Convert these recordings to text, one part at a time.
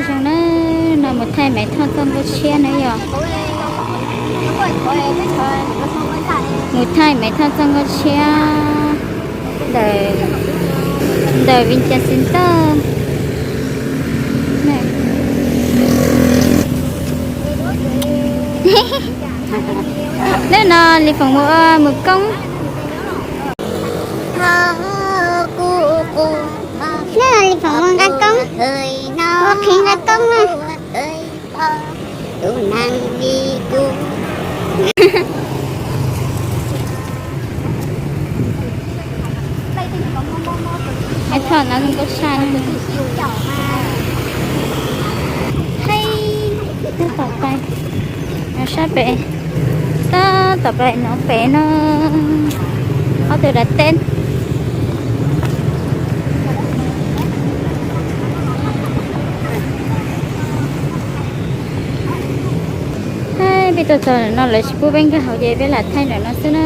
Zoo na, no mus thaij Maiv Thoj txoj nkauj tshiab na yom. Mus thaij Maiv Thoj txoj nkauj tshiab ntawm, ntawm Vincent Center. Hnub no Lis Foom mus ua mus koob. Hnub no Lis Foom mus nqa koob, ua qhev nqa koob na. Maiv Thoj no zoo nkauj tshaj. Hais, tab tom pais, no sab pem, tab tom pais no pem no, ob tug dab teb. Peb tuaj txog no lawv tsis pub peb nkag hauv ces peb lam thaij ntawm no xwb na.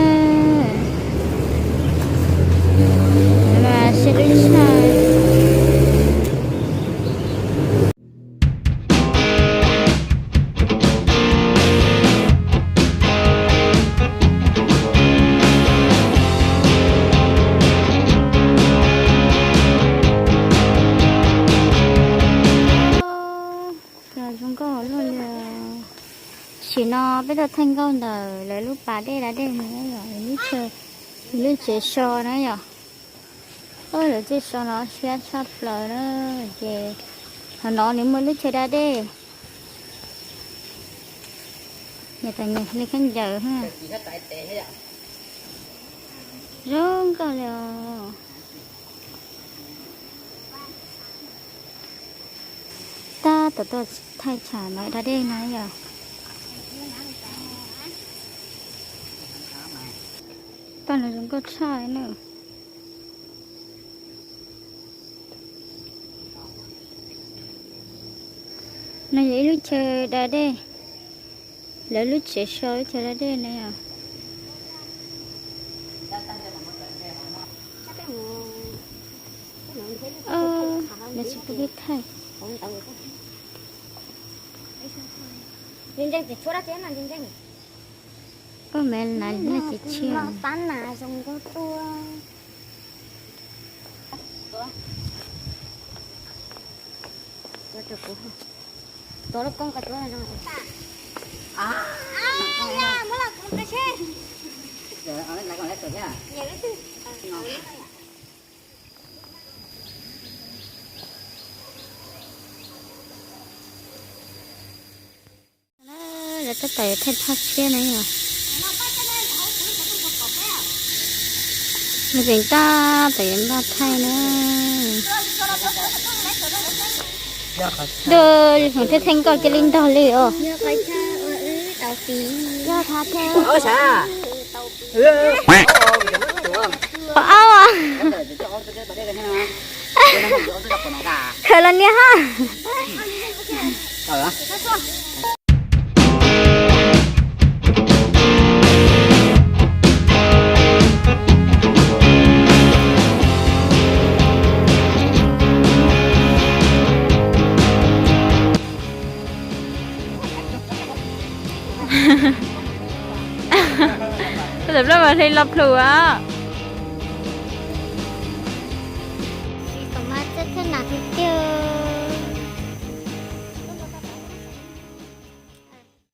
Mas siab dub tshaj. Zoo nkauj luaj li. Tam sim no peb tuaj thaij nkauj ntawm lawv lub pas dej da dej no yom, lub tsev, lub tsev so na yom. Lawv tsev so no siab tshaj plaws na, ces qhov no nws muaj lub chaw da dej. Nws tau nws li khaub ncaws. Zoo nkauj li os. Tab tom tuaj thaij tsham no da dej no yom. Paj no zoo nkauj tshaj na. No yog ib lub chaw da dej, lawv lub tsev so lub chaw da dej na yom. Lawv tsis pub peb thaij. Ua me nas laj ces tshiab. Lawv tab tom yuav thaij phaj tshiab na yom. Lawv tseem tab tom yuav npaj thaij na. Dua li hmoov thiab thaij nkauj cia li ntog li os. Qhov aub, khaws los nias ha. Tam plaub mas hle lo plhus as.